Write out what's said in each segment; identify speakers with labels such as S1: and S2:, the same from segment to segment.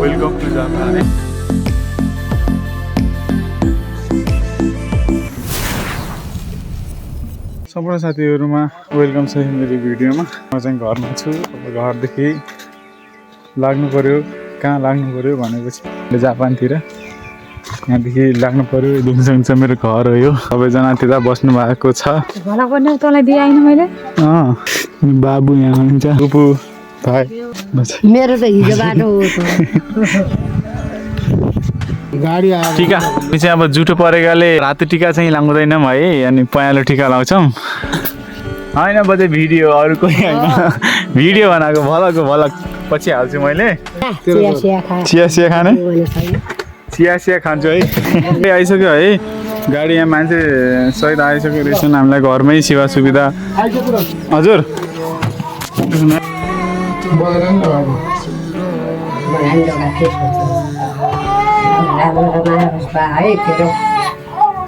S1: Welcome to Japan है। सम्पूर्ण साथीहरुमा welcome छ मेरो भिडियोमा। म चाहिँ घरमा छु। अब घरदेखि लाग्नु पर्यो, कहाँ लाग्नु पर्यो भनेपछि जापानतिर। यहाँदेखि लाग्नु पर्यो, दुङसँग चाहिँ मेरो घर हो यो। सबैजना त्यता बस्नु भएको छ।
S2: भला गर्ने तँलाई दिए आइन मैले।
S1: बाबु यहाँ हुनुहुन्छ। बुबु भाइ
S2: मेरो त हिजो बाटो हो त।
S1: गाडी आयो। टीका चाहिँ अब जुठो परेकाले रातो टीका चाहिँ लाउँदैनौँ है, अनि पहेँलो टीका लाउँछौँ। होइन बजे भिडियो, अरू कोही होइन। भिडियो बनाएको भलक पछि हाल्छु मैले। चिया खाने? चिया खान्छु है। आइसक्यो है गाडी। यहाँ मान्छे सहित आइसक्यो रहेछन्। हामीलाई घरमै सेवा सुविधा। हजुर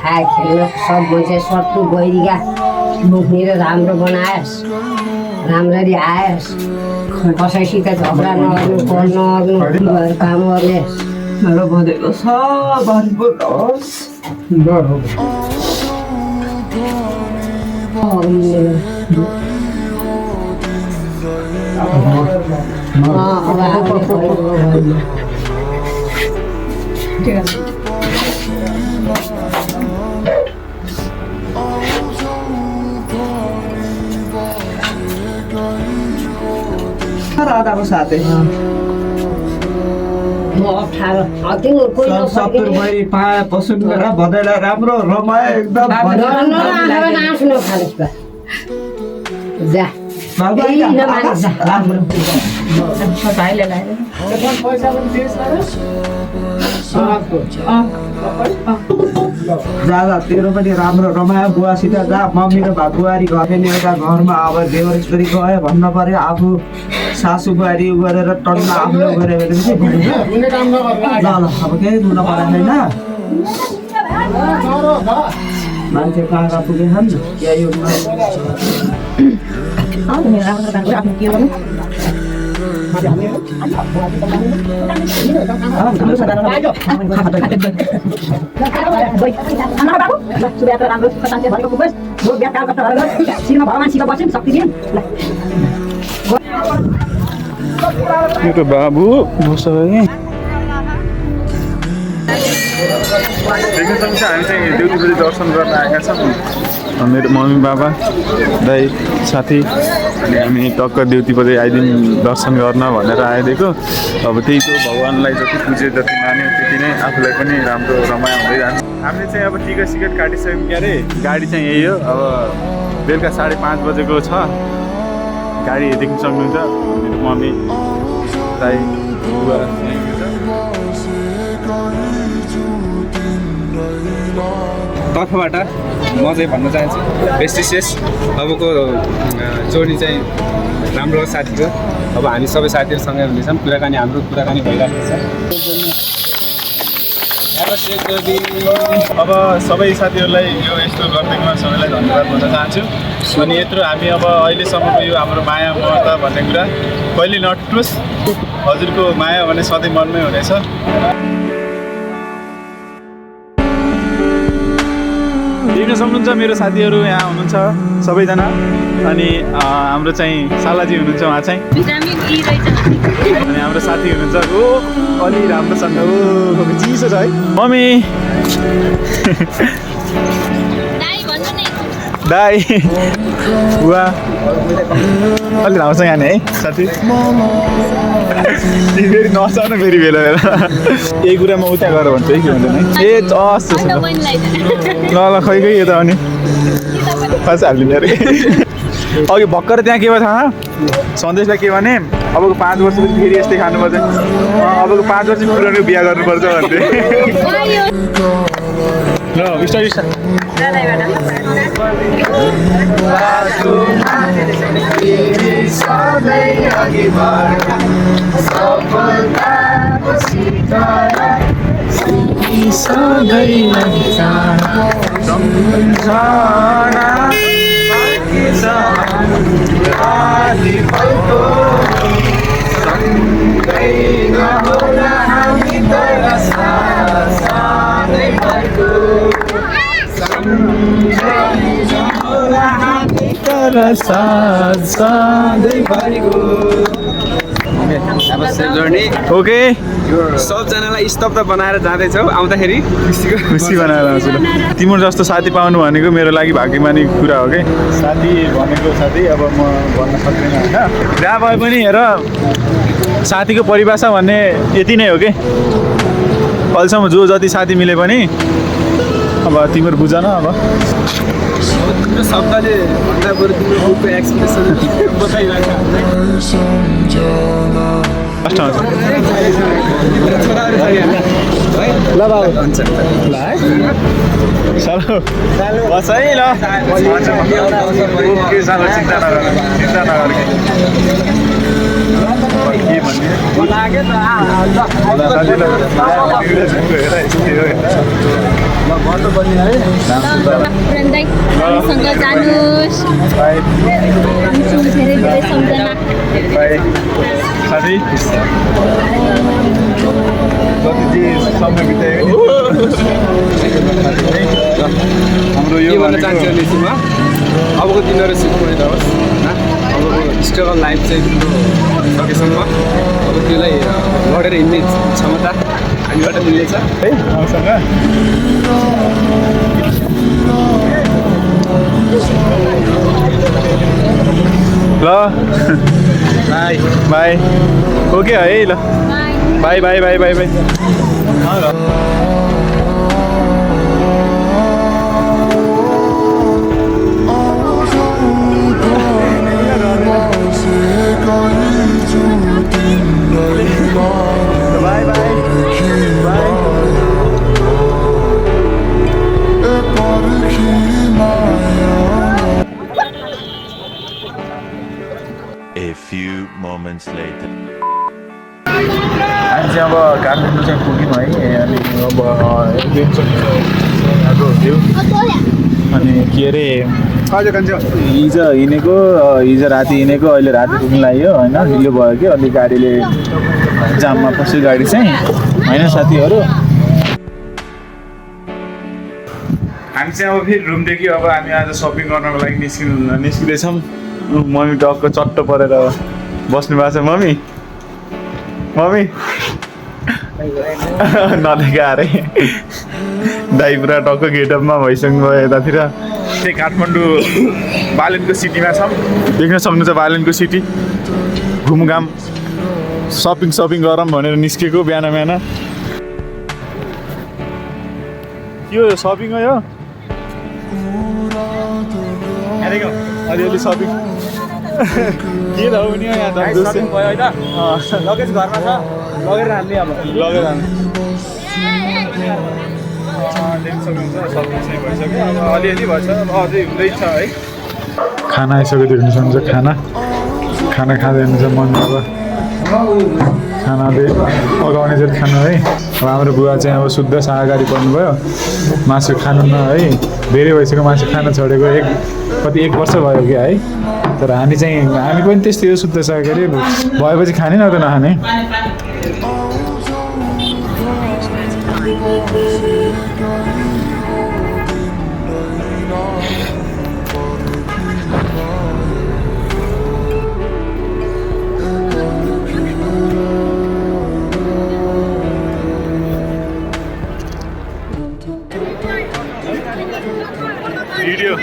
S2: खाए खेल्न सब मान्छे सट्टु गइदिया मुखनिर राम्रो बनाएस्, राम्ररी आएस्, कसैसित झगडा नगर्नु, कल नगर्नु, काम गर्नेस्।
S3: मेरो भनेको सब भन्नुहोस्। राधाको साथै 70 भरि पाए पसुन्जेर भदैला राम्रो रमाए एकदम। जा तेरो पनि राम्रो रमायो। बुवासित जा, मम्मी र बुहारी घरले एउटा घरमा अब देवर छोरी गयो भन्न पर्यो। आफू सासू बुहारी गरेर टन्न आफ्नो गऱ्यो भने चाहिँ भनिन्छ। ल अब केही हुन परेन होइन। मान्छे कहाँ कहाँ पुगेछन् क्या यो
S1: यो त बाबु बस्छ है। देख्न सक्नुहुन्छ हामी चाहिँ देउतीबेली दर्शन गर्न आएका छौँ। मेरो मम्मी बाबा दाइ साथी अनि हामी टक्क देउतीबेली आइदिउँ दर्शन गर्न भनेर आइदिएको। अब त्यही त भगवान्लाई जति पुजे जति मान्यो त्यति नै आफूलाई पनि राम्रो रमाइलो हुँदै जान्छ। हामीले चाहिँ अब टिकट सिकट काटिसक्यौँ क्या अरे। गाडी चाहिँ यही हो। अब बेलुका 5:30 बजेको छ। गाडी देख्न सक्नुहुन्छ। मेरो मम्मी दाइ बुवा
S4: तर्फबाट म चाहिँ भन्न चाहन्छु बेस्ट विशेष अबको जोडी चाहिँ राम्रो साथीको। अब हामी सबै साथीहरूसँगै हुनेछौँ। हाम्रो कुराकानी भइरहेको छ।
S1: अब सबै साथीहरूलाई यो यस्तो गरिदिएकोमा सबैलाई धन्यवाद भन्न चाहन्छु। अनि यत्रो हामी अब अहिलेसम्मको यो हाम्रो माया ममता भन्ने कुरा कहिले नटुटोस्। हजुरको माया भने सधैँ मनमै हुनेछ। देख्न सक्नुहुन्छ मेरो साथीहरू यहाँ हुनुहुन्छ सबैजना। अनि हाम्रो चाहिँ सालाजी हुनुहुन्छ उहाँ चाहिँ। अनि हाम्रो साथी हुनुहुन्छ ओ अलि राम्रोसँग ओ चिसो छ है मम्मी। दाई बुवा अलि राम्रोसँग यहाँ है साथी। फेरि नचाउनु फेरि बेला यही कुरामा उता गर भन्छ है। के भन्दैन ए चस ल खै खै यता अनि खास हालिदिने अरे। अघि भर्खर त्यहाँ के भयो थाहा सन्देशलाई के भने अबको 5 वर्षपछि फेरि यस्तै खानुपर्छ। अबको 5 वर्ष पुरानो बिहा गर्नुपर्छ भन्थे। ल बिस्तारै
S3: सम्झना
S1: तिम्रो साथ सधैँभरिको। ओके
S4: सबजनालाई स्तब्ध बनाएर जाँदैछौ आउँदाखेरि
S1: खुसी बनाएर आउँछु ल। तिम्रो जस्तो साथी पाउनु भनेको मेरो लागि भाग्यमानी कुरा हो कि। साथी भनेको साथी अब म भन्न सक्दिनँ होइन। जहाँ भए पनि हेर साथीको परिभाषा भन्ने यति नै हो कि अहिलेसम्म जो जति साथी मिले पनि अब तिम्रो बुझ न अब
S4: तिम्रो शब्दले भन्दा बरु तिम्रो मुखको एक्सप्रेसन बताइरहेको
S1: कष्ट हुन्छ
S4: ल बाबु हुन्छ ल है
S1: चलो बस है ल के साह्रो चिन्ता नगर के भन्ने
S4: लाग्यो
S5: सँग जानुस् धेरै धेरै सम्झना
S1: साथी जति समय बितायो हाम्रो यो
S4: के भन्न चाहन्छु भनेदेखिमा अबको दिनहरू सुखमय रहोस् होइन अबको स्ट्रगल लाइफ चाहिँ तिम्रो सकेसम्म अब त्यसलाई लडेर हिँड्ने क्षमता हामीबाट मिल्नेछ
S1: है मसँग ल
S4: बाई
S1: बाई ओके है ल by by by by by by by
S6: A few moments later.
S1: हामी चाहिँ अब काठमाडौँ चाहिँ पुग्यौँ है अनि अब यहाँको भ्यू अनि के अरे हिजो हिँडेको हिजो राति हिँडेको अहिले राति पुग्नु लाग्यो होइन ढिलो भयो कि अलि गाडीले जाममा फस्यो गाडी चाहिँ होइन साथीहरू हामी चाहिँ अब फेरि रुमदेखि अब हामी आज सपिङ गर्नको लागि निस्किँदैछौँ मम्मी टक्क चट्ट परेर बस्नु भएको छ मम्मी मम्मी नदेखा अरे दाइ पुरा टक्क गेटअपमा भइसक्नु भयो यतातिर त्यही काठमाडौँ बालेनको सिटीमा छौँ देख्न सक्नुहुन्छ बालेनको सिटी घुमघाम सपिङ गरौँ भनेर निस्केको बिहान बिहान यो सपिङ हो यो अलिअलि सपिङ के त हो नि यहाँ त
S3: लगेज घरमा छ लगेर हाल्ने अब
S1: लगेर हाल्नु देख्न सक्नुहुन्छ सपिङ चाहिँ भइसक्यो अब अलिअलि भएछ अब अझै हुँदैछ है खाना आइसक्यो देख्न सक्नुहुन्छ खाना खाँदै हुनुहुन्छ मन अब खानाले पकाउने चाहिँ खानु है अब हाम्रो बुवा चाहिँ अब शुद्ध शाकाहारी पर्नुभयो मासु खानु न है धेरै भइसक्यो मासु खान छोडेको कति 1 वर्ष भयो कि है तर हामी पनि त्यस्तै हो शुद्ध शाकाहारी भएपछि खाने न त नखाने भिडियो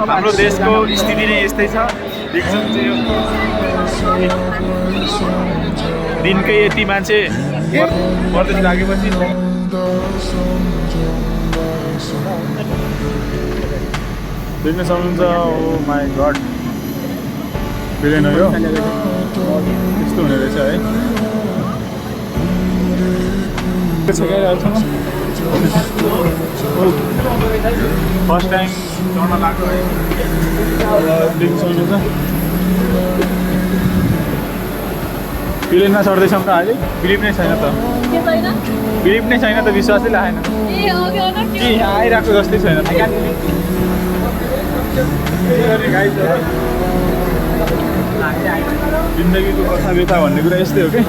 S1: हाम्रो देशको स्थिति नै यस्तै छ दिनकै यति मान्छे मर्दै लागेपछि देख्न सक्नुहुन्छ ओ माई गड प्लेन हो यो त्यस्तो हुने रहेछ है फर्स्ट टाइम चढ्न लाग्यो है देख्न सक्नुहुन्छ प्लेनमा चढ्दैछौँ त अहिले बिलिभ नै छैन त बिलिभ नै छैन त विश्वासै लागेन के यहाँ आइरहेको जस्तै छैन जिन्दगीको कथा व्यथा भन्ने कुरा यस्तै हो कि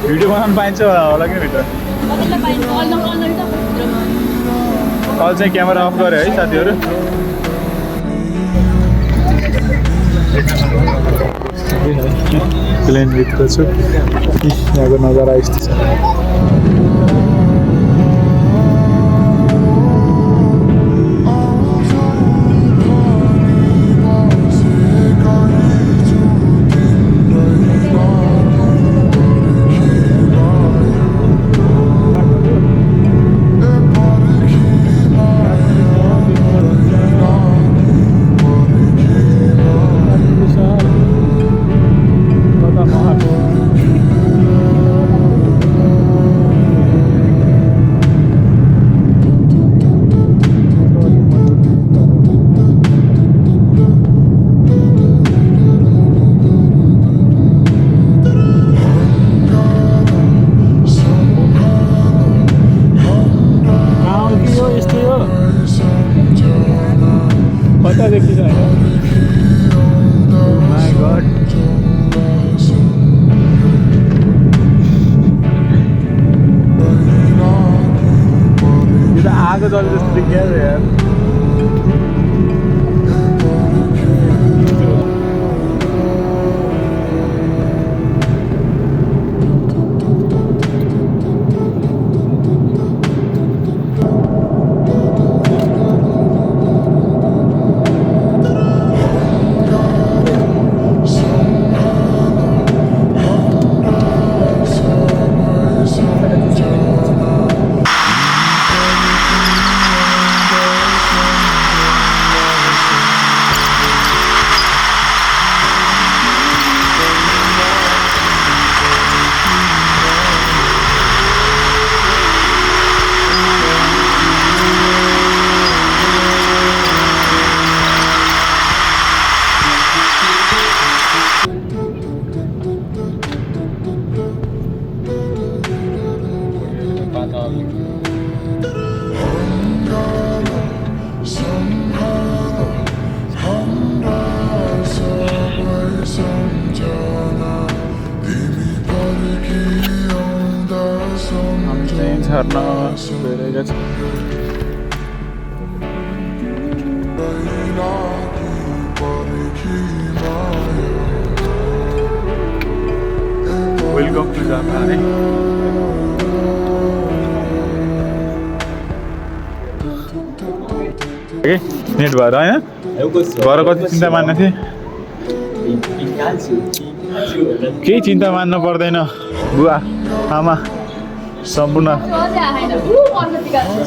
S1: भिडियो बनाउनु पाइन्छ होला कि भित्र कल चाहिँ क्यामेरा अफ गऱ्यो है साथीहरू प्लेनभित्र छु यहाँको नजारा यस्तो छ देखिन्छ माय गॉड यो त आगो जले जस्तो देखियो यार झरना गइरहेको छ वेलकम टु जापान है नेट भएर होइन घर कति चिन्ता मान्ने थिएँ केही चिन्ता मान्नु पर्दैन बुवा आमा सम्पूर्ण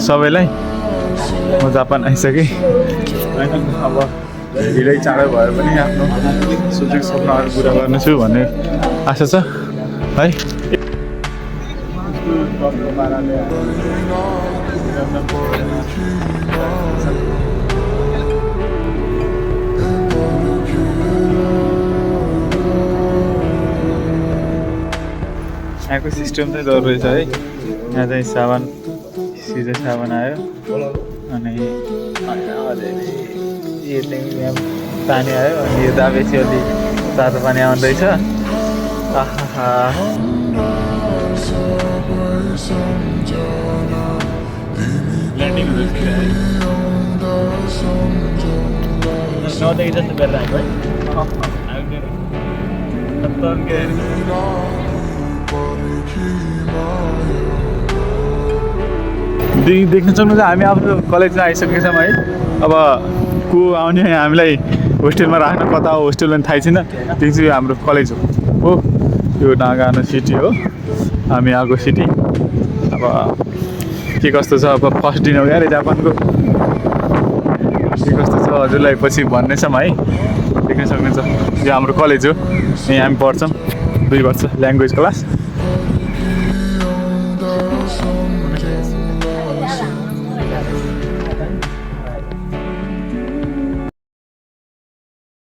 S1: सबैलाई म जापान आइसकेँ अब ढिलै चाँडो भएर पनि आफ्नो सोचेको सपनाहरू पुरा गर्नेछु भन्ने आशा छ है यहाँको सिस्टम चाहिँ डर रहेछ है यहाँ चाहिँ साबन सिधै साबन आयो अनि यो चाहिँ यहाँ पानी आयो अनि यो दाबेपछि अलि तातो पानी आउँदैछ आहा नदेखि जस्तो गरेर आएको है देख्न सक्नुहुन्छ हामी आफ्नो कलेजमा आइसकेका छौँ है अब को आउने हामीलाई होस्टेलमा राख्न कता हो होस्टेल पनि थाहै छैन त्यो चाहिँ हाम्रो कलेज हो यो नागानो सिटी हो हामी आएको सिटी अब के कस्तो छ अब फर्स्ट दिन हो यार जापानको के कस्तो छ हजुरलाई पछि भन्नेछौँ है देख्न सक्नुहुन्छ यो हाम्रो कलेज हो यहीँ हामी पढ्छौँ 2 वर्ष ल्याङ्ग्वेज क्लास